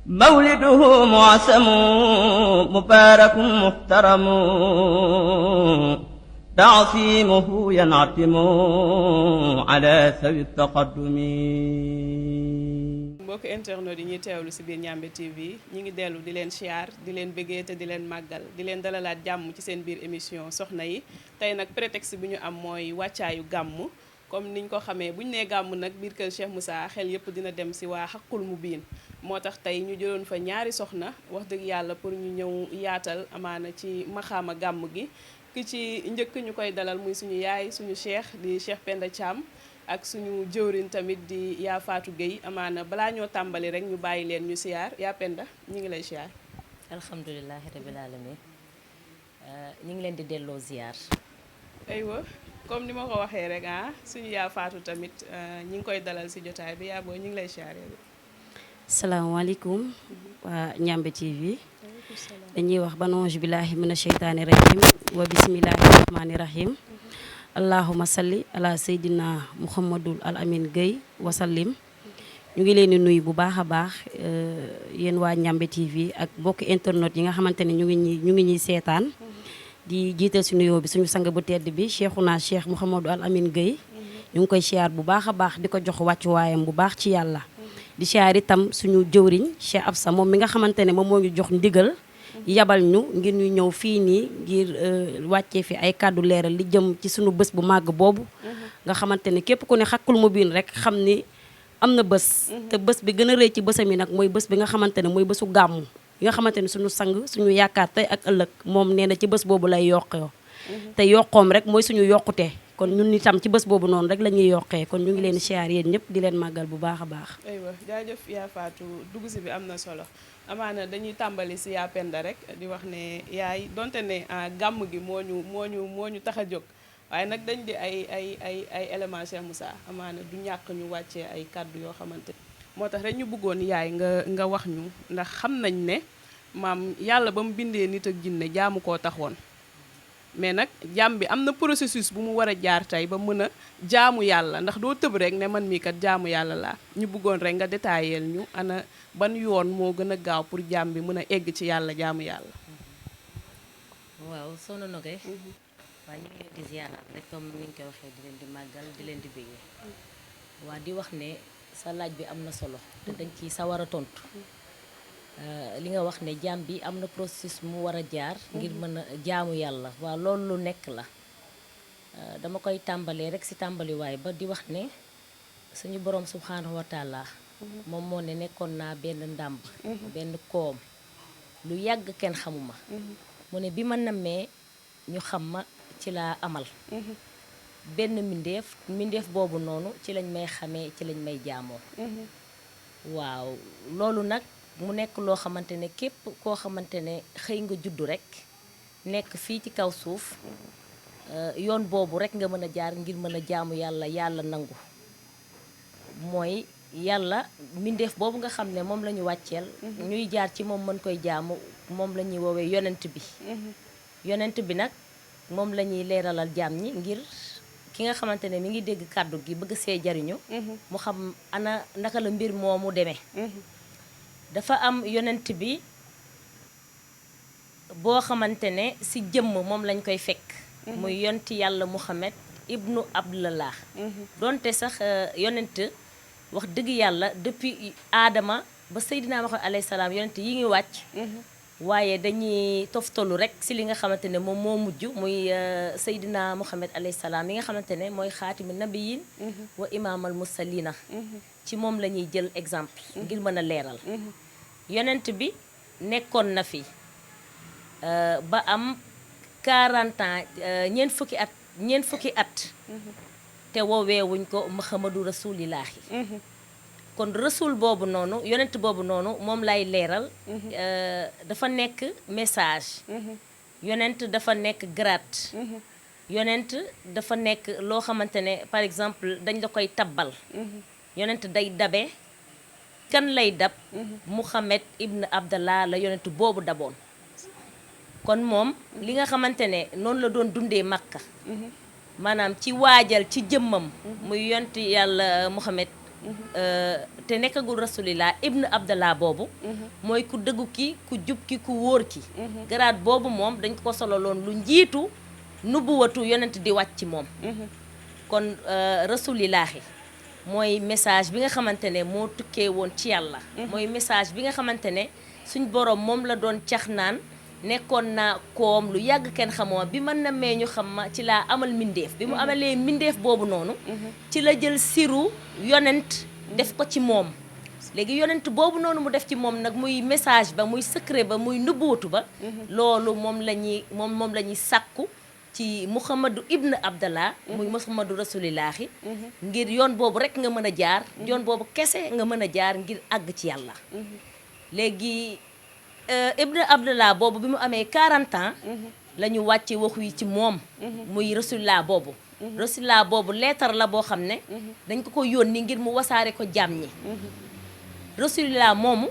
مولده معسم مبارك محترم تعصيمه ينعتم على ذوي التقدم. mbokk internet yi ñuy teewlu ci biir Ndiamé TV ñi ngi dellu di leen siyaar di leen bëggee te di leen màggal di leen dalalaat jàmm ci seen biir émission soxna yi tey nag prétexte bi ñu am mooy wàccaayu gàmm comme niñ ko xamee bu ñu nee gàmm nag biir kër Cheikh Moussa xel yëpp dina dem ci waa Haqqul Mubin moo tax tey ñu jëloon fa ñaari soxna wax dëgg yàlla pour ñu ñëw yaatal amaana ci maxaama gàmm gi ki ci njëkk ñu koy dalal muy suñu yaay suñu cheikh di Cheikh Penda Thiam ak suñu jëwrin tamit di yaa Fatou Gueye amaana balaa ñoo tàmbali rek ñu bàyyi leen ñu siyaar yaa Penda ñu ngi lay siyaar. alhamdulilahi rabil alamin ñu ngi leen di delloo ziyaar. aywa comme ni ma ko waxee rek suñu yaa Fatou tamit ñi ngi koy dalal si jotaay bi yaa booy ñu ngi lay siyaar. salaamaaleykum waa Ndiamé TV dañuy wax banonge billahi mina sheytaani rajim wa bismillahi rahmaani rahim allahuma salli ala seydina muhammadul al amin Gueye wasallim. ñu ngi leen di nuyu bu baax a baax yéen waa Ndiamé TV ak bokk internet yi nga xamante ne ñu ngi ñuy seetaan di jiital si nuyoo bi suñu sang bu tedd bi cheikhuna cheikh Mouhamadou al amin Gueye ñu ngi koy siyaar bu baax a baax di ko jox wàccuwaayam bu baax ci yàlla. di siyaar itam suñu jëwriñ Cheikh Absa moom mi nga xamante ne moom moo ngi jox ndigal yabal ñu ngir ñu ñëw fii nii ngir wàccee fi ay kàddu leeral li jëm ci suñu bés bu màgg boobu nga xamante ne képp ku ne Haqqul Mubin rek xam ni am na bés te bés bi gën a rëy ci bésam yi nag mooy bés bi nga xamante ne mooy bésu gàmmu yi nga xamante ne suñu sang suñu yaakaar tey ak ëllëg moom nee na ci bés boobu lay yokkoo te yokkoom rek mooy suñu yokkute kon ñun itam ci bés boobu noonu rek la ñuy yokkee kon ñu ngi leen siyaar yéen ñëpp di leen màggal bu baax a baax. aywa jaajëf yaa Fatou dugg si bi am na solo amaana dañuy tàmbali si yaa Penda rek di wax ne yaay donte ne gàmm gi moo ñu tax a jóg waaye nag dañ di ay éléments Cheikh Moussa amaana du ñàkk ñu wàccee ay kàddu yoo xamante moo tax rek ñu bëggoon yaay nga wax ñu ndax xam nañ ne maam yàlla ba mu bindee nit ak jinne jaamu koo taxoon. mais nag jaam bi am na processus bu mu war a jaar tey ba mën a jaamu yàlla ndax doo tëb rek ne man mii kat jaamu yàlla laa ñu bëggoon rek nga détaillé ñu ana ban yoon moo gën a gaaw pour jaam bi mën a egg ci yàlla jaamu yàlla. waaw soxna Nogaye. waaw ñu ngi leen di ziyaaraat rek comme ni ñu koy waxee di leen di màggal di leen di béggee. waa di wax ne sa laaj bi am na solo te dañ ci sawar a tontu. li nga wax ne jaam bi am na processus mu war a jaar ngir mën a jaamu yàlla waaw loolu lu nekk la dama koy tàmbalee rek ci tàmbaliwaay ba di wax ne suñu borom subhanahu wa taala moom moo ne nekkoon naa benn ndàmb benn koom lu yàgg kenn xamuma mu ne bi ma nammee ñu xam ma ci laa amal benn mbindeef boobu noonu ci lañ may xamee ci lañ may jaamoo waaw loolu nag mu nekk loo xamante ne képp koo xamante ne xëy nga juddu rek nekk fii ci kaw suuf yoon boobu rek nga mën a jaar ngir mën a jaamu yàlla nangu mooy yàlla mbindeef boobu nga xam ne moom la ñu wàcceel ñuy jaar ci moom mën koy jaamu moom la ñuy woowee yonent bi nag moom la ñuy leeralal jaam ñi ngir ki nga xamante ne mi ngi dégg kàddu gi bëgg see jariñu mu xam ana naka la mbir moomu demee dafa am yonent bi boo xamante ne ci jëmm moom lañ koy fekk muy yonti yàlla Muhammad ibnu Abdullah donte sax yonent wax dëgg yàlla depuis Aadama ba Seydina Muhammad alayhi salaam yonent yi ngi wàcc waaye dañuy toftalu rek ci li nga xamante ne moom moo mujj muy Seydina Muhammad alayhi salaam yi nga xamante ne mooy xaatimi nabiyin wa imaamal mursalina ci moom la ñuy jël exemple ngir mën a leeral yonent bi nekkoon na fi ba am 40 ans ñeent fukki at te wooweewuñ ko Muhammadu Rasuulillaahi kon rasul boobu noonu yonent boobu noonu moom lay leeral dafa nekk message yonent dafa nekk grade yonent dafa nekk loo xamante ne par exemple dañ la koy tabbal yonent day dabe kan lay dab Muhammad ibn Abdallah la yonent boobu daboon kon moom li nga xamante ne noonu la doon dundee Makka maanaam ci waajal ci jëmmam muy yonent yàlla Muhammad te nekkagul rasulillah ibn abdallah boobu mooy ku dëggu ki ku jub ki ku wóor ki garaat boobu moom dañ ko sololoon lu njiitu nubuwatu yonent di wàcc ci moom kon rasulillahi mooy message bi nga xamante ne moo tukkee woon ci yàlla mooy message bi nga xamante ne suñ borom moom la doon cax naan nekkoon naa koom lu yàgg kenn xamoo bi mën na mee ñu xam ma ci laa amal mbindeef bi mu amalee mbindeef boobu noonu ci la jël siru yonent def ko ci moom léegi yonent boobu noonu mu def ci moom nag muy message ba muy secret ba muy nubuutu ba loolu moom la ñuy sàkku ci Muhammadu ibn Abdallah muy Muhammadu rasulillahi ngir yoon boobu rek nga mën a jaar yoon boobu kese nga mën a jaar ngir àgg ci yàlla léegi ibn Abdallah boobu bi mu amee 40 ans la ñu wàcce waxu yi ci moom muy rasulillah boobu rasulillah boobu leetar la boo xam ne dañ ko yónni ngir mu wasaare ko jaam ñi rasulillah moomu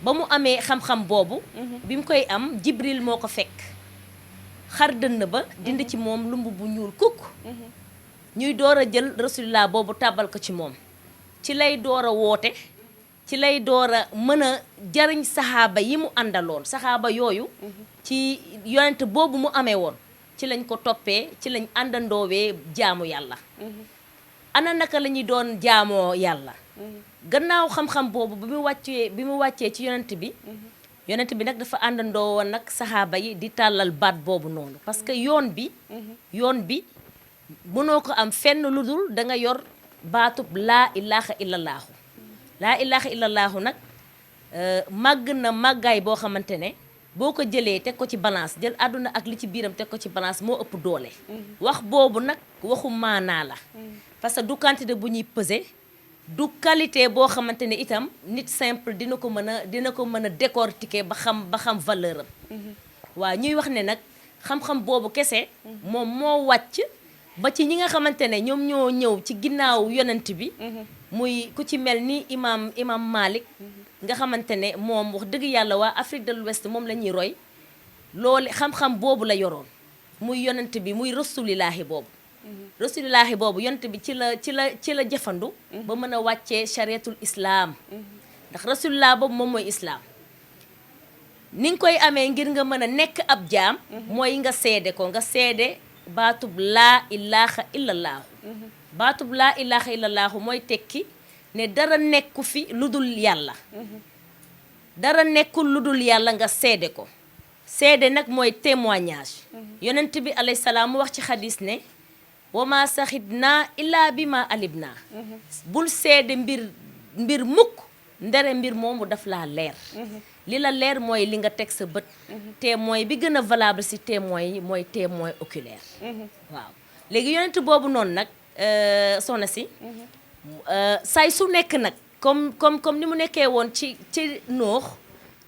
ba mu amee xam-xam boobu bi mu koy am Jibril moo ko fekk xar dënn ba dind ci moom lumb bu ñuul kukk ñuy door a jël rasulillah boobu tàbbal ko ci moom ci lay door a woote ci lay door a mën a jariñ saxaaba yi mu àndaloon saxaaba yooyu ci yonent boobu mu amee woon ci lañ ko toppee ci lañ àndandoowee jaamu yàlla ana naka la ñuy doon jaamoo yàlla gannaaw xam-xam boobu bi mu wàccee ci yonent bi nag dafa àndandoo woon nag saxaaba yi di tàllal baat boobu noonu parce que yoon bi mënoo ko am fenn lu dul da nga yor baatub laa ilaha illallaahu laa ilaha illallaahu nag màgg na màggaay boo xamante ne boo ko jëlee teg ko ci balance jël àdduna ak li ci biiram teg ko ci balance moo ëpp doole wax boobu nag waxu maanaa la parce que du quantité bu ñuy peser du qualité boo xamante ne itam nit simple dina ko mën a décortiquer ba xam valeur am waaw ñuy wax ne nag xam-xam boobu kese moom moo wàcc ba ci ñi nga xamante ne ñoom ñoo ñëw ci ginnaaw yonent bi muy ku ci mel ni imam Malik nga xamante ne moom wax dëgg yàlla waa Afrique de l'Ouest moom la ñuy roy loolu xam-xam boobu la yoroon muy yonent bi muy rasulillahi boobu yonent bi ci la jëfandu ba mën a wàccee chariatul islam ndax rasulillah boobu moom mooy islam ni nga koy amee ngir nga mën a nekk ab jaam mooy nga seede baatub laa ilaha illallahu baatub laa ilaha illallahu mooy tekki ne dara nekku fi lu dul yàlla dara nekkul lu dul yàlla nga seede ko seede nag mooy témoignage yonent bi alayhi salaam mu wax ci xadis ne wama saxidna illa bi ma alibna bul seede mbir mukk ndere mbir moomu daf laa leer li la leer mooy li nga teg sa bët témoin bi gën a valable ci témoin yi mooy témoin oculaire waaw léegi yonent boobu noonu nag soxna si saay su nekk nag comme ni mu nekkee woon ci Noox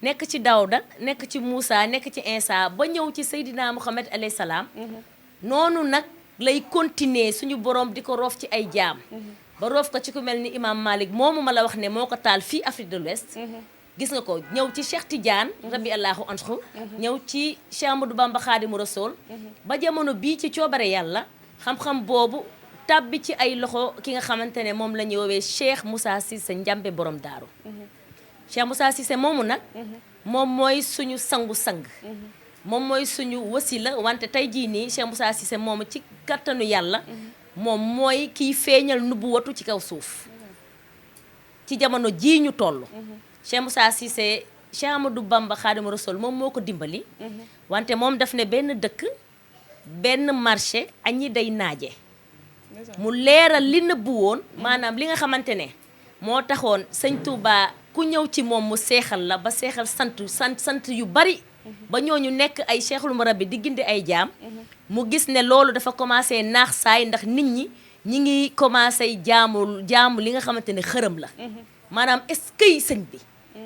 nekk ci Dawda nekk ci Moussa nekk ci Insa ba ñëw ci Seydina Muhammad alayhi salaam noonu nag lay continuer suñu borom di ko roof ci ay jaam ba roof ko ci ku mel ni imam Malik moomu ma la wax ne moo ko taal fii Afrique de l'Ouest gis nga ko ñëw ci Cheikh Tidiane rabbi allahu anhu ñëw ci Cheikh Amadou Bamba Khadimu Rasoul ba jamono bii ci coobare yàlla xam-xam boobu tàbbi ci ay loxo ki nga xamante ne moom la ñu woowee Cheikh Moussa Cissé Njambe borom daaru Cheikh Moussa Cissé moomu nag moom mooy suñu sangu-sang moom mooy suñu wasila wante tey jii nii Cheikh Moussa Cissé moomu ci kattanu yàlla moom mooy kiy feeñal nubuwatu ci kaw suuf ci jamono jii ñu toll Cheikh Moussa Cissé Cheikh Amadou Bamba Khadimu Rasoul moom moo ko dimbali wante moom daf ne benn dëkk benn marché añi day naaje mu leeral li nëbbu woon maanaam li nga xamante ne moo taxoon sëñ Touba ku ñëw ci moom mu seexal la ba seexal sant yu bari ba ñooñu nekk ay cheikhul murabbi di gindi ay jaam mu gis ne loolu dafa commencé naax saay ndax nit ñi ngi commencé jaamu li nga xamante ne xërëm la maanaam est-ce que sëñ bi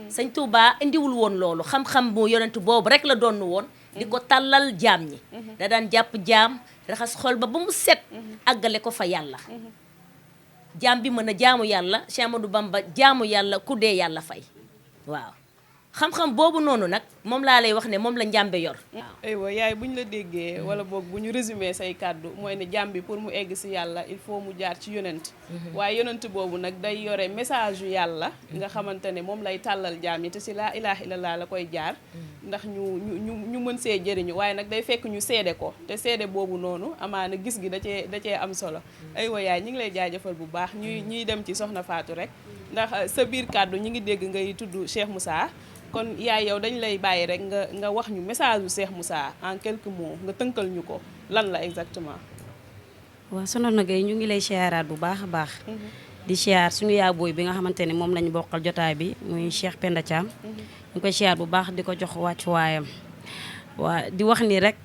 sëñ Touba indiwul woon loolu xam-xam bu yonent boobu rek la doon woon di ko tàllal jaam ñi da daan jàpp jaam raxas xol ba mu set àggale ko fa yàlla jaam bi mën a jaamu yàlla Cheikh Amadou Bamba jaamu yàlla ku dee yàlla fay waaw xam-xam boobu noonu nag moom laa lay wax ne moom la njàmbe yor. aywa yaay bu ñu la déggee wala boog bu ñu résumé say kàddu mooy ne jàmm bi pour mu egg si yàlla il faut mu jaar ci yonent waaye yonent boobu nag day yore message yu yàlla nga xamante ne moom lay tàllal jaam yi te si laa ilaaha illallah la koy jaar ndax ñu mën see jëriñu waaye nag day fekk ñu seede ko te seede boobu noonu amaana gis gi da cee am solo. aywa yaay ñi ngi lay jaajëfal bu baax ñuy dem ci soxna Fatou rek ndax sa biir kàddu ñi ngi dégg ngay tudd Cheikh Moussa. kon yaay yow dañ lay bàyyi rek nga wax ñu message bu Cheikh Moussa en quelques mots nga tënkal ñu ko lan la exactement. waaw Soxna Nogay ñu ngi lay siyaaraat bu baax a baax. di siyaar suñu yaabooy bi nga xamante ne moom lañu bokkal jotaay bi muy Cheikh Penda Thiam. ñu koy siyaar bu baax di ko jox wàccuwaayam. waa di wax ni rek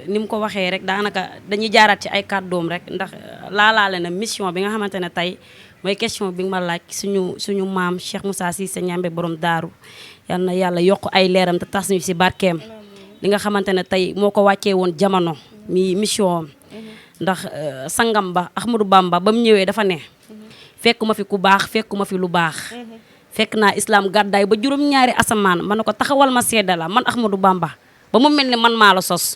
ni mu ko waxee rek daanaka dañuy jaaraat ci ay kàddoom rek ndax laalaale na mission bi nga xamante ne tey mooy question bi nga ma laaj suñu maam Cheikh Moussa Cissé Ñambe borom daaru yal na yàlla yokk ay leeram te tas ñu si barkeem li nga xamante ne tey moo ko wàccee woon jamono mi mission am ndax sangam ba Ahmadou Bamba ba mu ñëwee dafa ne fekkuma fi ku baax fekkuma fi lu baax fekk naa islam gàddaay ba juróom-ñaari asamaan ma ne ko taxawal ma sedda la man Ahmadou Bamba ba mu mel ni man maa la sos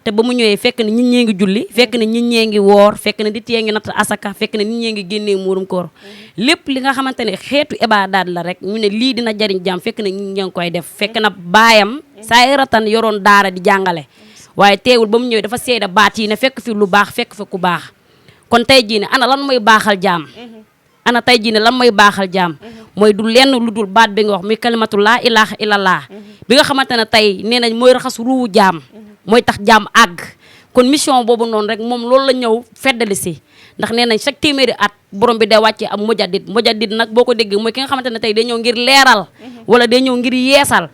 te ba mu ñëwee fekk na nit ñee ngi julli fekk na nit ñee ngi woor fekk na nit yee ngi natt asaka fekk na nit ñee ngi génnee muurum koor lépp li nga xamante ne xeetu ibaadaat la rek ñu ne lii dina jariñ jàmm fekk na nit ñee ngi koy def fekk na baayam saa ratan yoroon daara di jàngale waaye teewul ba mu ñëwee dafa seeda baat yi ne fekk fi lu baax fekk fi ku baax kon tey jii ne ana lan mooy baaxal jaam ana tey jii ne lan mooy baaxal jaam mooy du lenn lu dul baat bi nga wax muy kalimatu laa ilaaha illallah bi nga xamante ne tey nee nañ mooy raxas ruuwu jaam mooy tax jaam àgg kon mission boobu noonu rek moom loolu la ñëw feddali si ndax nee nañ chaque téeméeri at borom bi day wàccee am mujadid nag boo ko déggee mooy ki nga xamante ne tey day ñëw ngir leeral wala day ñëw ngir yeesal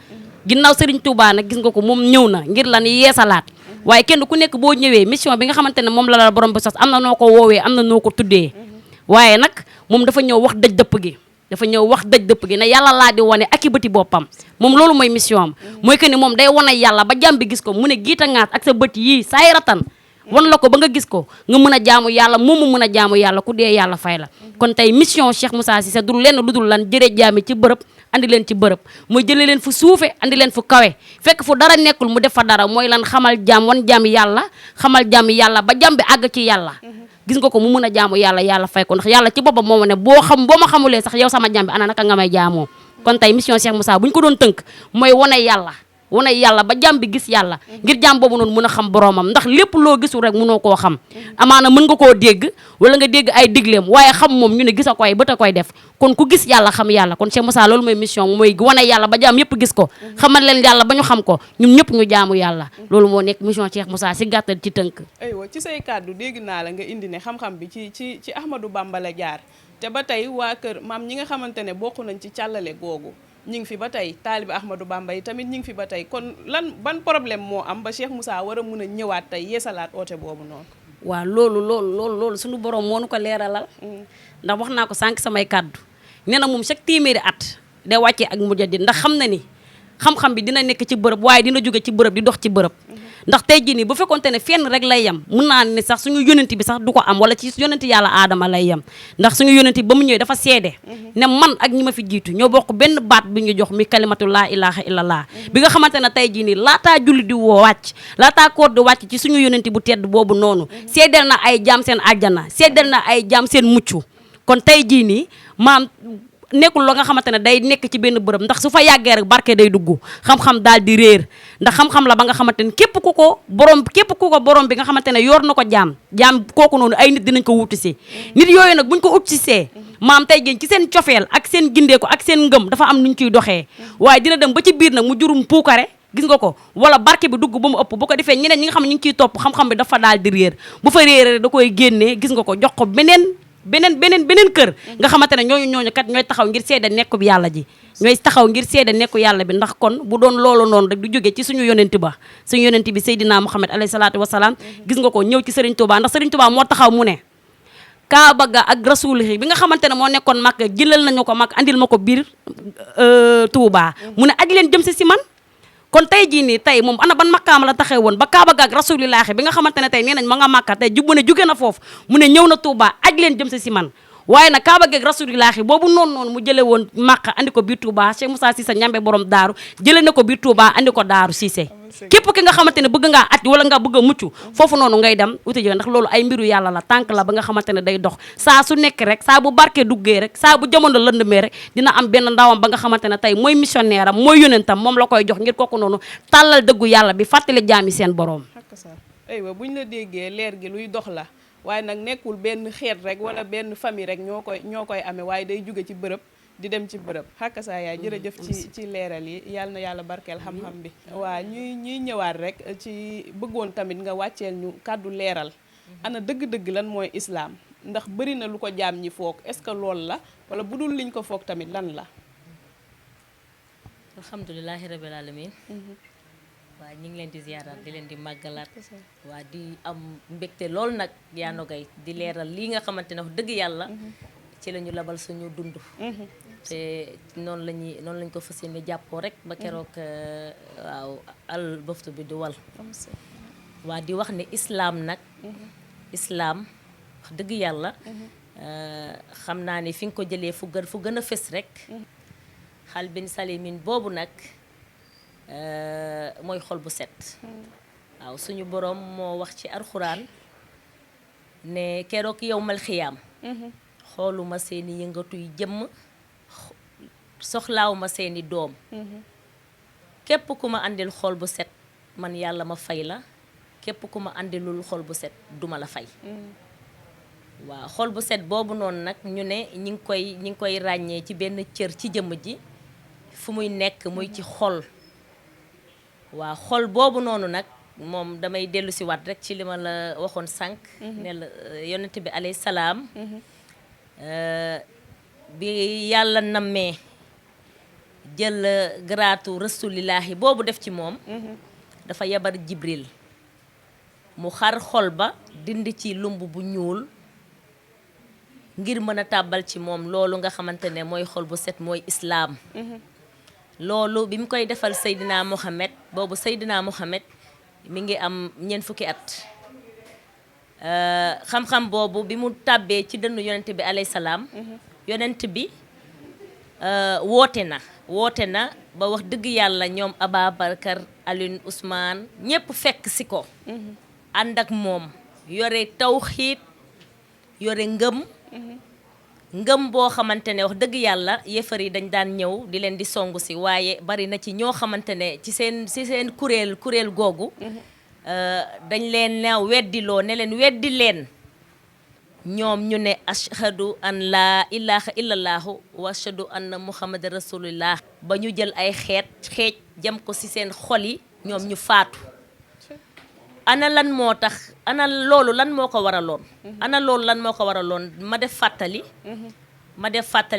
ginnaaw Serigne Touba nag gis nga ko moom ñëw na ngir lan yeesalaat waaye kenn ku nekk boo ñëwee mission bi nga xamante ne moom la borom bi sos am na noo ko woowee am na noo ko tuddee waaye nag moom dafa ñëw wax dëj dëpp gi dafa ñëw wax dëj dëpp gi ne yàlla laa di wane ak i bëti boppam moom loolu mooy mission am mooy que ni moom day wane yàlla ba jàmm bi gis ko mu ne giita ngaat ak sa bët yii saay ratan wan la ko ba nga gis ko nga mën a jaamu yàlla moom mu mën a jaamu yàlla ku dee yàlla fay la kon tey mission Cheikh Moussa Cissé du lenn lu dul lan jëre jaami ci bërëb andi leen ci bërëb mooy jëlee leen fu suufe andi leen fu kawe fekk fu dara nekkul mu def fa dara mooy lan xamal jaam wan jaami yàlla xamal jaami yàlla ba jàmm bi àgg ci yàlla gis nga ko mu mën a jaamu yàlla yàlla fay ko ndax yàlla ci boppam moo ma ne boo ma xamulee sax yow sama jàmm bi ana naka nga may jaamoo kon tey mission Cheikh Moussa bu ñu ko doon tënk mooy wane yàlla ba jàmm bi gis yàlla ngir jàmm boobu noonu mën a xam boromam ndax lépp loo gisul rek mënoo koo xam amaana mën nga koo dégg wala nga dégg ay digleem waaye xam moom ñu ne gis a koy bët a koy def kon ku gis yàlla xam yàlla kon Cheikh Moussa loolu mooy mission mooy wane yàlla ba jàmm yëpp gis ko xamal leen yàlla ba ñu xam ko ñun ñëpp ñu jaamu yàlla loolu moo nekk mission Cheikh Moussa si gàttal ci tënk. aywa ci say kàddu dégg naa la nga indi ne xam-xam bi ci Ahmadou Bamba la jaar te ba tey waa kër maam ñi nga xamante ne bokk nañ ci càllale googu ñi ngi fi ba tey taalibi Ahmadou Bamba yi tamit ñi ngi fi ba tey kon ban problème moo am ba Cheikh Moussa war a mun a ñëwaat tey yeesalaat oote boobu noonu. waaw loolu suñu borom moo nu ko leeralal. ndax wax naa ko sànq samay kàddu nee na moom chaque téeméeri at day wàccee ak mujjadid ndax xam na ni xam-xam bi dina nekk ci bërëb waaye dina jóge ci bërëb di dox ci bërëb. ndax tey jii nii bu fekkonte ne fenn rek lay yem mun naa ne sax suñu yonent bi sax du ko am wala ci yonent yàlla aadama lay yem ndax suñu yonent bi ba mu ñëwee dafa seede ne man ak ñi ma fi jiitu ñoo bokk benn baat bi ñu jox mi kalimatu laa ilaha illallah bi nga xamante ne tey jii nii laataa julli di woo wàcc laataa koor di wàcc ci suñu yonent bu tedd boobu noonu seedeel na ay jaam seen àjjana seedeel na ay jaam seen mucc kon tey jii nii maam nekkul loo nga xamante ne day nekk ci benn bërëb ndax su fa yàggee rek barke day dugg xam-xam daal di réer ndax xam-xam la ba nga xamante ne képp ku ko borom bi nga xamante ne yor na ko jaam kooku noonu ay nit dinañ ko wuti si nit yooyu nag buñ ko ut si see maam tey géen ci seen cofeel ak seen gindeeko ak seen ngëm dafa am nuñ ciy doxee waaye dina dem ba ci biir nag mu jurum puukare gis nga ko wala barke bi dugg ba mu ëpp bu ko defee ñeneen ñi nga xam ne ñu ngi ciy topp xam-xam bi dafa daal di réer bu fa réeree da koy génnee gis nga ko jox ko beneen kër nga xamante ne ñooñu kat ñooy taxaw ngir seede nekku bi yàlla ji ñooy taxaw ngir seede nekku yàlla bi ndax kon bu doon loolu noonu rek du jógee ci suñu yonent bi Seydina Muhammad alayhi salaatu wasalaam gis nga ko ñëw ci Serigne Touba ndax Serigne Touba moo taxaw mu ne Kaaba ga ak rasulihi bi nga xamante ne moo nekkoon Makka jëlal nañu ko Makka andil ma ko biir Touba mu ne aji leen jëm si man kon tey jii nii tey moom ana ban makkaam la taxee woon ba Kaaba gaak rasulillahi bi nga xamante ne tey nee nañ ma nga Makka tey mu ne jóge na foofu mu ne ñëw na Touba aj leen jëm si man waaye nag kaaba geeg rasulillahi boobu noonu mu jële woon Makka andi ko biir Touba Cheikh Moussa Cissé ñambe borom daaru jële na ko biir Touba andi ko daaru Cissé képp ki nga xamante ne bëgg ngaa aj wala nga bëgg a mucc foofu noonu ngay dem uti ji ndax loolu ay mbiru yàlla la tànk la ba nga xamante ne day dox saa su nekk rek saa bu barke duggee rek saa bu jamono lëndëmee rek dina am benn ndawam ba nga xamante ne tey mooy missionnaire am mooy yonentam moom la koy jox ngir kooku noonu tàllal dëggu yàlla bi fàttali jaami seen borom. aywa buñ la déggee leer gi luy dox la waaye nag nekkul benn xeet rek wala benn famille rek ñoo koy amee waaye day jóge ci bërëb di dem ci bërëb xakka saa yaay jërëjëf ci leeral yi yàlla na yàlla barkeel xam-xam bi waa ñuy ñëwaat rek ci bëggoon tamit nga wàcceel ñu kàddu leeral ana dëgg-dëgg lan mooy islaam ndax bëri na lu ko jaam ñi foog est-ce que loolu la wala bu dul liñ ko foog tamit lan la alhamdulilahi rabbil alamin waa ñu ngi leen di ziyaaraat di leen di màggalaat waa di am mbégte lool nag yaa nogay di leeral lii nga xamante ne wax dëgg yàlla ci la ñu labal suñu dund te noonu lañ ko fas yéene jàppoo rek ba keroog waaw al boftu bi di wal waa di wax ne islaam nag islaam wax dëgg yàlla xam naa ne fi nga ko jëlee fu gën a fës rek xal bin salimin boobu nag mooy xol bu set waaw suñu boroom moo wax ci alxuraan ne keroog yawmal xiyaam xooluma seeni yëngatuy jëmm soxlaawuma seeni doom képp ku ma àndil xol bu set man yàlla ma fay la képp ku ma àndilul xol bu set duma la fay waaw xol bu set boobu noonu nag ñu ne ñi ngi koy ràññee ci benn cër ci jëmm ji fu muy nekk muy ci xol waaw xol boobu noonu nag moom damay dellu si waat rek ci li ma la waxoon sànq ne la yonent bi alayhi salaam bi yàlla nammee jël garaatu rasulillahi boobu def ci moom dafa yabar jibril mu xar xol ba dindi ci lumb bu ñuul ngir mën a tàbbal ci moom loolu nga xamante ne mooy xol bu set mooy islaam loolu bi mu koy defal Seydina Mohamed boobu Seydina Mohamed mi ngi am 4 fukki at xam-xam boobu bi mu tàbbee ci dënnu yonent bi alayhi salaam yonent bi woote na ba wax dëgg yàlla ñoom Ababacar Alioune Ousmane ñépp fekk si ko ànd ak moom yore tawxiid yore ngëm boo xamante ne wax dëgg yàlla yéefar yi dañ daan ñëw di leen di songu si waaye bari na ci ñoo xamante ne ci seen kuréel googu dañ leen na weddiloo ne leen weddi leen ñoom ñu ne ashhadu an laa ilaha illallahu wa ashhadu anna muhammad rasulullah ba ñu jël ay xeej jam ko ci seen xol yi ñoom ñu faatu ana lan moo tax ana loolu lan moo ko waraloon ma def fàttali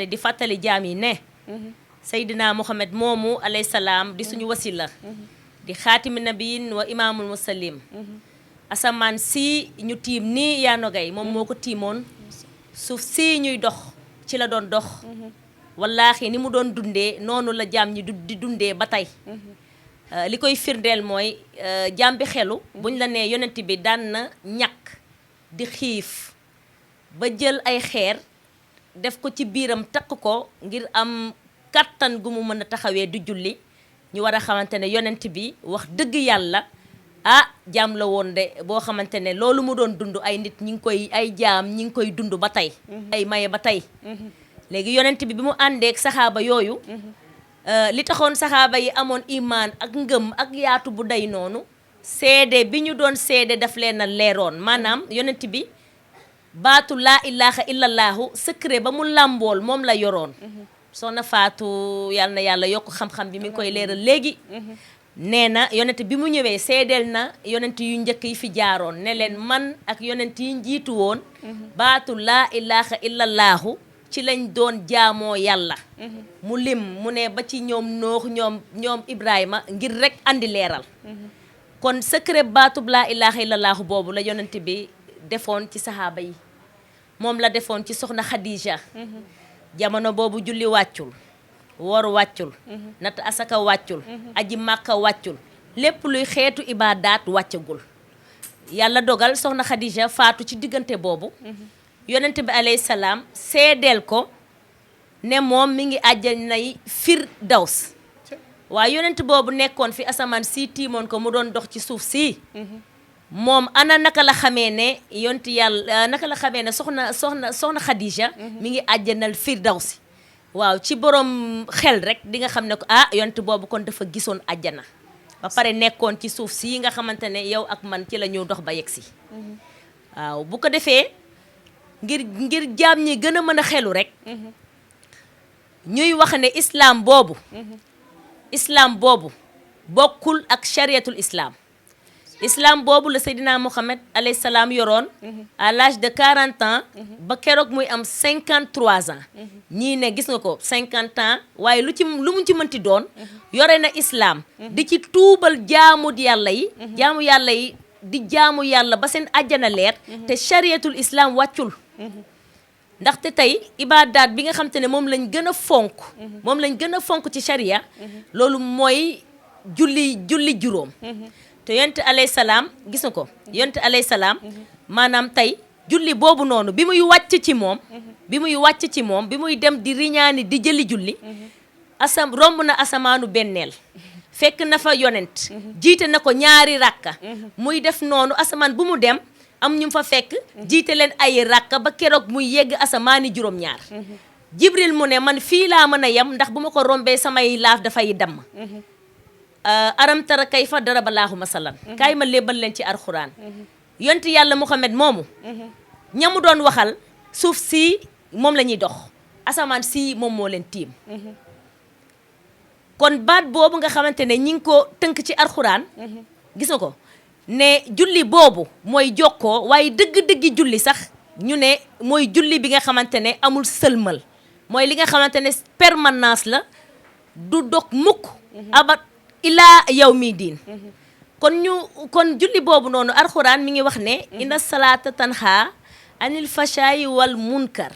di fàttali jaam yi ne Seydina Muhammad moomu alayhi salaam di suñu wasila di xaatimi nabiyin wa imaamul musallim asamaan si ñu tiim nii yaa nogay moom moo ko tiimoon suuf si ñuy dox ci la doon dox wallaahi ni mu doon dundee noonu la jaam ñi di dundee ba tey li koy firndeel mooy jaam bi xelu buñ la nee yonent bi daan na ñàkk di xiif ba jël ay xeer def ko ci biiram takk ko ngir am kattan gu mu mën a taxawee di julli ñu war a xamante ne yonent bi wax dëgg yàlla jaam la woon de boo xamante ne loolu mu doon dund ay nit ay jaam ñi ngi koy dund ba tey ay maye ba tey léegi yonent bi mu àndeek saxaaba yooyu li taxoon saxaaba yi amoon imaan ak ngëm ak yaatu bu day noonu seede bi ñu doon seede daf leen a leeroon maanaam yonent bi baatu laa ilaha illallahu secret ba mu làmbool moom la yoroon soxna Faatu yàlla na yàlla yokk xam-xam bi mi ngi koy leeral léegi nee na yonent bi mu ñëwee seedeel na yonent yu njëkk yi fi jaaroon ne leen man ak yonent yi njiitu woon baatu laa ilaha illallahu ci lañ doon jaamoo yàlla mu lim mu ne ba ci ñoom noox ñoom Ibrahima ngir rek andi leeral kon secret baatub laa ilaha illallahu boobu la yonent bi defoon ci saxaaba yi moom la defoon ci soxna Khadija jamono boobu julli wàccul woor wàccul natt asaka wàccul aji màkka wàccul lépp luy xeetu ibaadaat wàccagul yàlla dogal soxna Khadija faatu ci diggante boobu yonent bi alayhi salaam seedeel ko ne moom mi ngi àjjanay Firdaws waaye yonent boobu nekkoon fi asamaan si tiimoon ko mu doon dox ci suuf si moom ana naka la xamee ne yonent yàlla naka la xamee ne soxna Khadija mi ngi àjjanal Firdawsi waaw ci borom xel rek di nga xam ne ko yonent boobu kon dafa gisoon àjjana ba pare nekkoon ci suuf si nga xamante ne yow ak man ci la ñu dox ba yegg si waaw bu ko defee ngir jaam ñi gën a mën a xelu rek ñuy wax ne islam boobu bokkul ak chariatul islam boobu la Seydina Mohamed alayhi salaam yoroon à l'âge de 40 ans ba keroog muy am 53 ans ñii ne gis nga ko 50 ans waaye lu mu ci mënti doon yore na islam di ci tuubal jaamu yàlla yi di jaamu yàlla ba seen àjjana leer te chariatul islam wàccul ndaxte tey ibaadaat bi nga xam te ne moom lañ gën a fonk ci charia loolu mooy julli juróom te yonent alayhi salaam gis nga ko yonent alayhi salaam maanaam tey julli boobu noonu bi muy wàcc ci moom bi muy dem di riñaani di jëli julli romb na asamaanu benneel fekk na fa yonent jiite na ko ñaari rakka muy def noonu asamaan bu mu dem am ñu fa fekk jiite leen ay rakka ba keroog muy yegg asamaani juróom-ñaar Jibril mu ne man fii laa mën a yem ndax bu ma ko rombee samay laaf dafay damm aram tara kayfa daraba laahu masalan kaay ma léebal leen ci alxuraan yonent yàlla Muhammad moomu ñamu doon waxal suuf si moom la ñuy dox asamaan si moom moo leen tiim kon baat boobu nga xamante ne ñi ngi ko tënk ci alxuraan gis nga ko ne julli boobu mooy jokkoo waaye dëgg-dëggi julli sax ñu ne mooy julli bi nga xamante ne amul sëlmal mooy li nga xamante ne permanence la du dog mukk abat ilaa yawmi diin kon julli boobu noonu alxuraan mi ngi wax ne inna salaata tanha anil fashaayi wal munkar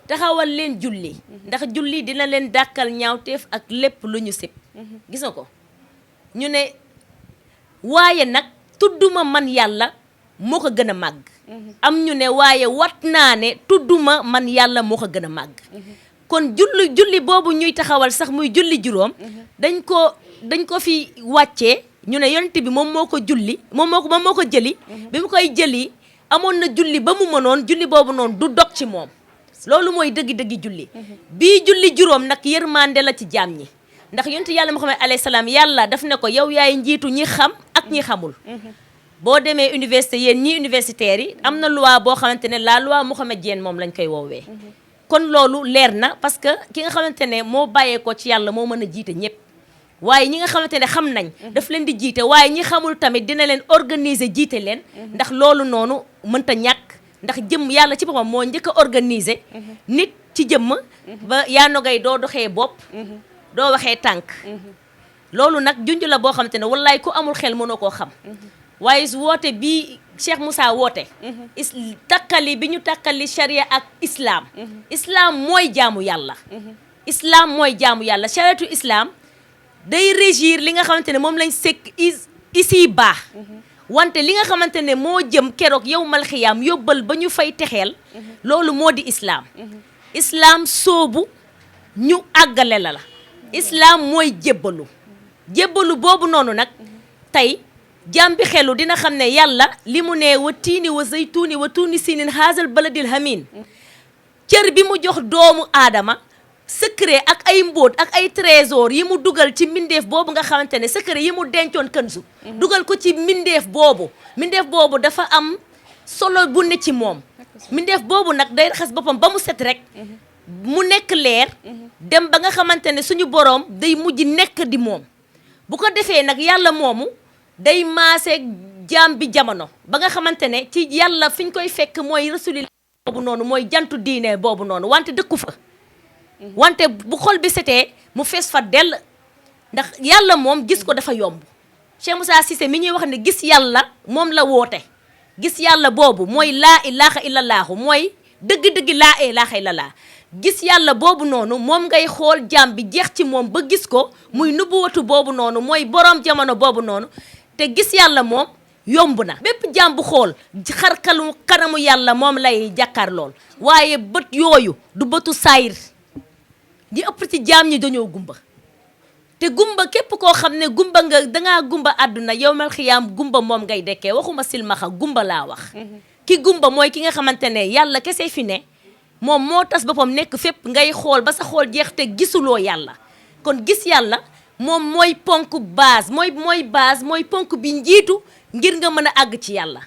taxawal leen julli ndax julli dina leen dàkkal ñaawteef ak lépp lu ñu sib gis nga ko ñu ne waaye nag tudduma man yàlla moo ko gën a màgg am ñu ne waaye wat naa ne tudduma man yàlla moo ko gën a màgg kon julli boobu ñuy taxawal sax muy julli juróom dañ ko fi wàccee ñu ne yonent bi moom moo ko jëli bi mu koy jëli amoon na julli ba mu mënoon julli boobu noonu du dog ci moom loolu mooy dëggi julli bii julli juróom nag yërmande la ci jaam ñi ndax yonent yàlla Muhammad alayhi salaam yàlla daf ne ko yow yaay njiitu ñi xam ak ñi xamul boo demee université yéen ñi universitaires yi am na loi boo xamante ne la loi mohammedienne moom lañ koy woowee kon loolu leer na parce que ki nga xamante ne moo bàyyeekoo ci yàlla moo mën a jiite ñëpp waaye ñi nga xamante ne xam nañ daf leen di jiite waaye ñi xamul tamit dina leen organiser jiite leen ndax loolu noonu mënta ñàkk ndax jëmm yàlla ci boppam moo njëkk a organiser nit ci jëmm ba yaa nogay doo doxee bopp doo waxee tànk loolu nag junj la boo xamante ne wallaay ku amul xel mënoo koo xam waaye woote bii Cheikh Moussa woote takkali bi ñu takkali charia ak islam mooy jaamu yàlla chariatu islam day régir li nga xamante ne moom lañ sekk ici baax wante li nga xamante ne moo jëm keroog yow mal xiyaam yóbbal ba ñu fay texeel loolu moo di islam soobu ñu àggale la islam mooy jébbalu boobu noonu nag tey jaam bi xelu dina xam ne yàlla li mu ne wa tiini wa zaytuuni wa tuuni sinin haazal baladil hamin cër bi mu jox doomu aadama secret ak ay mbóot ak ay trésor yi mu dugal ci mbindeef boobu nga xamante ne secret yi mu dencoon kanzu dugal ko ci mbindeef boobu dafa am solo bu ne ci moom mbindeef boobu nag day raxas boppam ba mu set rek mu nekk leer dem ba nga xamante ne suñu boroom day mujj nekk di moom bu ko defee nag yàlla moomu day maase jaam bi jamono ba nga xamante ne ci yàlla fi ñu koy fekk mooy rasulillah boobu noonu mooy jantu diine boobu noonu wante dëkku fa wante bu xol bi setee mu fees fa dell ndax yàlla moom gis ko dafa yomb Cheikh Moussa Cissé mi ñuy wax ne gis yàlla moom la woote gis yàlla boobu mooy laa ilaha illallahu mooy dëgg-dëgg laa ilaha illallah gis yàlla boobu noonu moom ngay xool jaam bi jeex ci moom ba gis ko muy nubuwatu boobu noonu mooy boroom jamono boobu noonu te gis yàlla moom yomb na bépp jaam bu xool xarkalu kanamu yàlla moom lay jàkkaar lool waaye bët yooyu du bëtu saayir ñi ëpp ci jaam ñi dañoo gumba te gumba képp koo xam ne gumba nga dangaa gumba àdduna yowmal xiyaam gumba moom ngay dekkee waxuma silmaxa gumba laa wax ki gumba mooy ki nga xamante ne yàlla kese fi ne moom moo tas boppam nekk fépp ngay xool ba sa xool jeex te gisuloo yàlla kon gis yàlla moom mooy ponk base mooy ponk bi njiitu ngir nga mën a àgg ci yàlla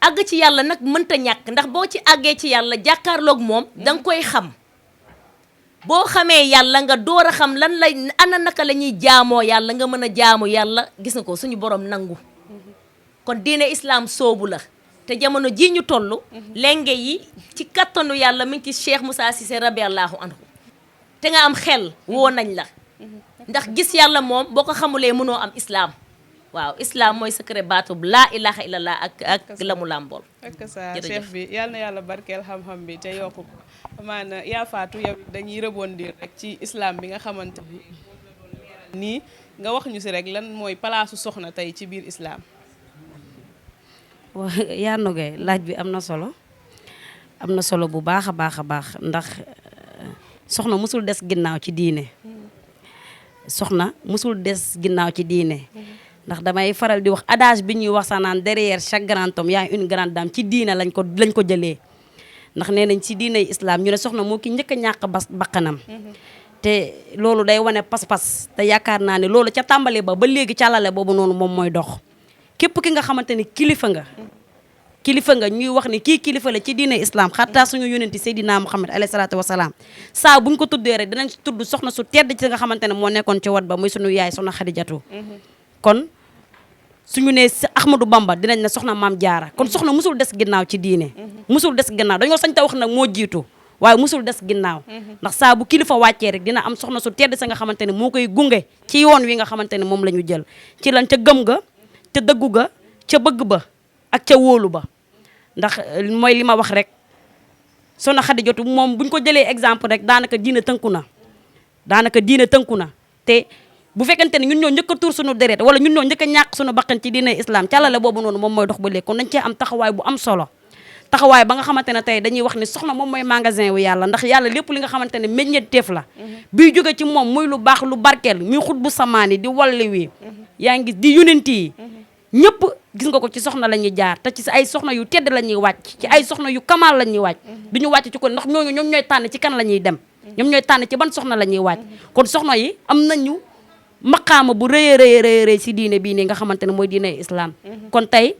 àgg ci yàlla nag mënta ñàkk ndax boo ci àggee ci yàlla jàkkaarloog moom danga koy xam boo xamee yàlla nga door a xam lan lay ana naka la ñuy jaamoo yàlla nga mën a jaamu yàlla gis nga ko suñu borom nangu kon diine islam soobu la te jamono ji ñu toll lenge yi ci kattanu yàlla mi ngi ci Cheikh Moussa Cissé rabiallahu anhu te nga am xel woo nañ la ndax gis yàlla moom boo ko xamulee mënoo am islam waaw islam mooy secret baatu laa ilaha illallah ak la mu làmbool ak sa chef bi yal na yàlla barkeel xam-xam bi te yokku ko amaana yaa faatu yow dañuy rebondir rek ci islam bi nga xamante nii nga wax ñu si rek lan mooy palaasu soxna tey ci biir islam. waaw yaa nogay laaj bi am na solo bu baax a baax ndax soxna musul des ginnaaw ci diine ndax damay faral di wax adage bi ñuy wax sax naan derrière chaque grand homme y a une grande dame ci diine lañ ko jëlee ndax nee nañ ci diine islam ñu ne soxna moo ki njëkk a ñàkk bakkanam te loolu day wane pas-pas te yaakaar naa ne loolu ca tàmbali ba léegi càllale boobu noonu moom mooy dox képp ki nga xamante ni kilifa nga ñuy wax ni kii kilifa la ci diine islam xataa suñu yonenti Seydina Muhammad alayhi salaatu wasalaam saa buñ ko tuddee rek dinañ tudd soxna su tedd ci nga xamante ne moo nekkoon ci wat ba muy suñu yaay soxna Xadijatu kon suñu nee Ahmadou Bamba dinañ ne soxna Maam Jaara kon soxna musul des ginnaaw ci diine musul des ginnaaw dañoo sañ ta wax nag moo jiitu waaye musul des ginnaaw ndax saa bu kilifa wàccee rek dina am soxna su tedd sa nga xamante ne moo koy gunge ci yoon wi nga xamante ne moom la ñu jël ci lan ca gëm ga ca dëggu ga ca bëgg ba ak ca wóolu ba ndax mooy li ma wax rek soxna Xadijatu moom buñ ko jëlee exemple rek daanaka diine tënku na te bu fekkente ne ñun ñoo njëkk a tuur suñu deret wala ñun ñoo njëkk a ñàkk suñu bakkan ci diine islam càllale boobu noonu moom mooy dox ba léegi kon dañ cee am taxawaay bu am solo taxawaay ba nga xamante ne tey dañuy wax ni soxna moom mooy magasin wu yàlla ndax yàlla lépp li nga xamante ne meññeteef la biy jóge ci moom muy lu baax lu barkeel muy xut bu samaani di walli wi yaa ngi di yonent yi ñëpp gis nga ko ci soxna la ñuy jaar te ci ay soxna yu tedd la ñuy wàcc ci ay soxna yu kamaal la ñuy wàcc du ñu wàcc ci ko ndax ñooñu ñoom ñooy tànn ci kan la ñuy dem ñoom ñooy tànn ci ban soxna la ñuy wàcc kon soxna yi am nañu maqaama bu rëy si diine bii nii nga xamante ne mooy diine islam kon tey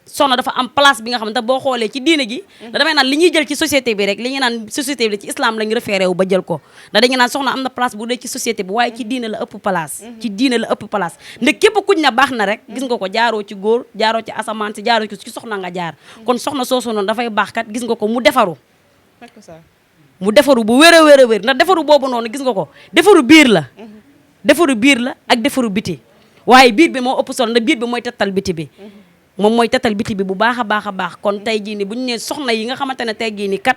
soxna dafa am place bi nga xamante boo xoolee ci diine gi da damay naan li ñuy jël ci société bi rek li ñuy naan société bi ci islam lañu référé wu ba jël ko ndax dañu naan soxna am na place bu dee ci société bi waaye ci diine la ëpp place ndax képp kuñ na baax na rek gis nga ko jaaroo ci góor jaaroo ci asamaan si jaaroo ci soxna nga jaar kon soxna soosu noonu dafay baax kat gis nga ko mu defaru bu wér a wér ndax defaru boobu noonu gis nga ko defaru biir la ak defaru biti waaye biir bi moo ëpp solo ndax biir bi mooy tettal biti bi moom mooy tettal biti bi bu baax a baax kon tey jii ni bu ñu nee soxna yi nga xamante ne tey jii ni kat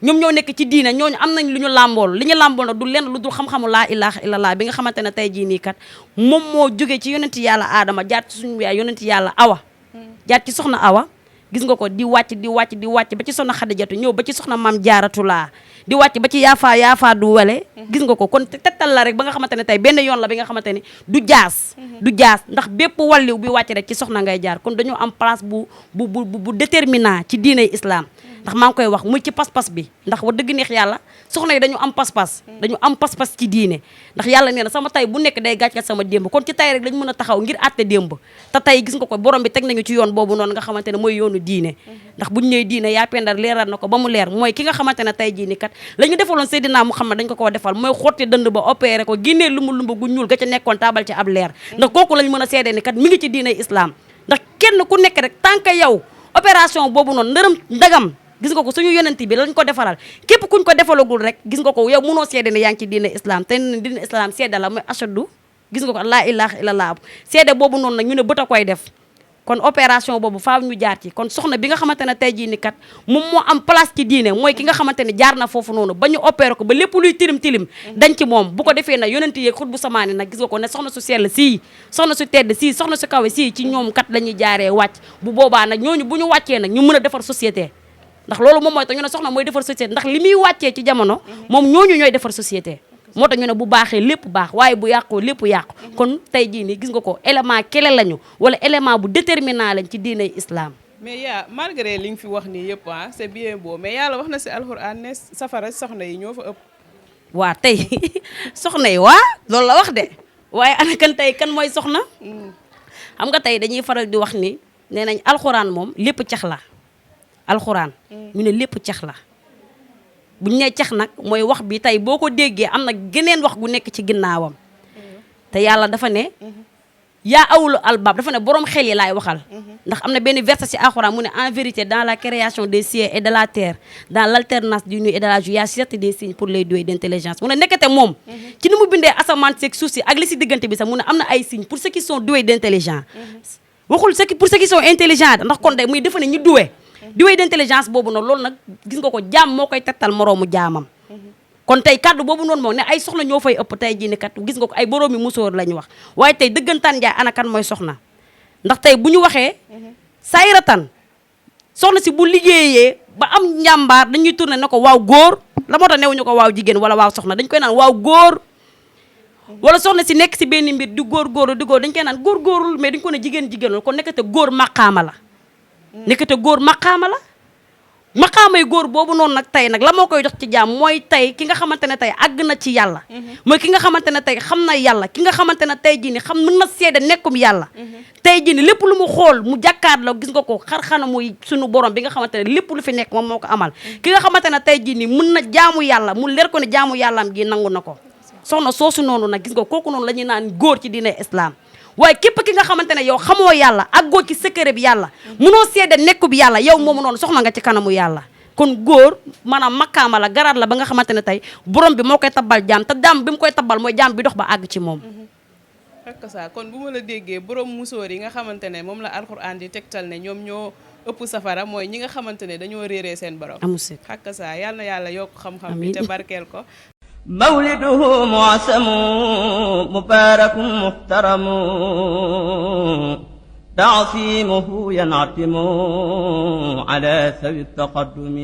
ñoom ñoo nekk ci diina ñooñu am nañ lu ñu làmbool li ñu làmbool nag du lenn lu dul xam-xamu laa ilaha illallah bi nga xamante ne tey jii nii kat moom moo jógee ci yonenti yàlla aadama jaar ci suñu yaay yonenti yàlla awa jaar ci soxna awa gis nga ko di wàcc ba ci soxna Xadijatu ñëw ba ci soxna maam jaaratulaa di wàcc ba ci yaafaa du wele gis nga ko kon tettal la rek ba nga xamante ne tey benn yoon la bi nga xamante ne du jaas ndax bépp walliw bi wàcc rek ci soxna ngay jaar kon dañoo am place bu déterminant ci diiney islam ndax maa ngi koy wax muy ci pas-pas bi ndax wax dëgg neex yàlla soxna yi dañu am pas-pas ci diine ndax yàlla nee na sama tay bu nekk day gàccal sama démb kon ci tay rek lañ mën a taxaw ngir àtte démb te tey gis nga ko borom bi teg nañu ci yoon boobu noonu nga xamante ne mooy yoonu diine ndax buñu ñëwee diine yaa pendar leeral na ko ba mu leer mooy ki nga xamante ne tey jii ni kat la ñu defaloon Seydina Muhammad dañ ko koo defal mooy xotti dënd ba opéré ko génnee lumba gu ñuul ga ca nekkoon taabal ci ab leer ndax kooku lañ mën a seede ni kat mi ngi ci diine islam ndax kenn ku nekk rek tant que yow opération boobu noonu ndagam gis nga ko suñu yonent bi lañ ko defaral képp kuñ ko defalagul rek gis nga ko yow mënoo seede ne yaa ngi ci diine islam te diine islam seede la mooy ashadu gis nga ko laa ilaha illallah seede boobu noonu nag ñu ne bët a koy def kon opération boobu faaw ñu jaar ci kon soxna bi nga xamante ne tey jii ni kat moom moo am place ci diine mooy ki nga xamante ne jaar na foofu noonu ba ñu opéré ko ba lépp luy tilim tilim dañ ci moom bu ko defee nag yonent yeeg xut bu samaani nag gis nga ko ne soxna su sell sii soxna su tedd sii soxna su kawe sii ci ñoom kat la ñuy jaaree wàcc bu boobaa nag ñooñu bu ñu wàccee nag ñu mën a defar société ndax loolu moom mooy tax ñu ne soxna mooy defar société ndax li muy wàccee ci jamono moom ñooñu ñooy defar société moo tax ñu ne bu baaxee lépp baax waaye bu yàqoo lépp yàqu kon tey jii nii gis nga ko élément kele lañu wala élément bu déterminant lañ ci diiney islam. mais yaa malgré li nga fi wax nii yëpp c'est bien beau mais yàlla wax na si alxuraan ne safara soxna yi ñoo fa ëpp. waa tey soxna yi waa loolu la wax de waaye ana kan tey kan mooy soxna. xam nga tey dañuy faral di wax ni nee nañ alxuraan moom lépp cax la alxuraan. ñu ne lépp cax la. bu ñu nee cax nag mooy wax bi tey boo ko déggee am na geneen wax gu nekk ci ginnaawam te yàlla dafa ne yaa awlu albab dafa ne borom xel yi laay waxal ndax am na benn verset ci alxuraan mu ne en vérité dans la création des cieux et de la terre dans l'alternance du nuit et de la jour y a certes des signes pour les doués d'intelligence mu ne nekkate moom ci ni mu bindee asamaan seeg suuf si ak li si diggante bi sax mu ne am na ay signes pour ceux qui sont doués d'intelligence waxul pour ceux qui sont intelligents ndax kon day muy defa ne ñu doué doué d'intelligence boobu noonu loolu nag gis nga ko jaam moo koy tegtal moroomu jaamam kon tey kaddu boobu noonu moom ne ay soxna ñoo fay ëpp tey jii ni kat gis nga ko ay boroomi musóor la ñu wax waaye tey dëggantaan njaay ana kan mooy soxna ndax tey bu ñu waxee sayratan soxna si bu liggéeyee ba am njàmbaar dañuy tourné ne ko waaw góor la moo tax newuñu ko waaw jigéen wala waaw soxna dañ koy naan waaw góor wala soxna si nekk si benn mbir di góor dañ koy naan góorgóorul mais dañ ko ne jigéen kon nekkate góor maqaama la nekkate góor maqaama la maqaamay góor boobu noonu nag tey nag la moo koy jox ci jaam mooy tey ki nga xamante ne tey àgg na ci yàlla mooy ki nga xamante ne tey xam na yàlla ki nga xamante ne tey jii ni xam mën na seede nekkum yàlla tey jii ni lépp lu mu xool mu jàkkaar la gis nga ko xar-xana muy sunu borom bi nga xamante ne lépp lu fi nekk moom moo ko amal ki nga xamante ne tey jii ni mën na jaamu yàlla mu leer ko ne jaamu yàllaam gi nangu na ko soxna soosu noonu nag gis nga kooku noonu la ñuy naan góor ci diine islam waaye képp ki nga xamante ne yow xamoo yàlla ak góor ci secret bi yàlla munoo seede nekku bi yàlla yow moomu noonu soxna nga ci kanamu yàlla kon góor maanaam makkaama la garaat la ba nga xamante ne tey borom bi moo koy tabbal jaam te jaam bi mu koy tabbal mooy jaam bi dox ba àgg ci moom fekk ça kon bu ma la déggee borom musóor yi nga xamante ne moom la alxuraan di tegtal ne ñoom ñoo ëpp safara mooy ñi nga xamante ne dañoo réeree seen borom amul si xakk ça yal na yàlla yokk xam-xam bi te barkeel ko مولده معسم مبارك محترم تعصيمه ينعتم على ذوي التقدم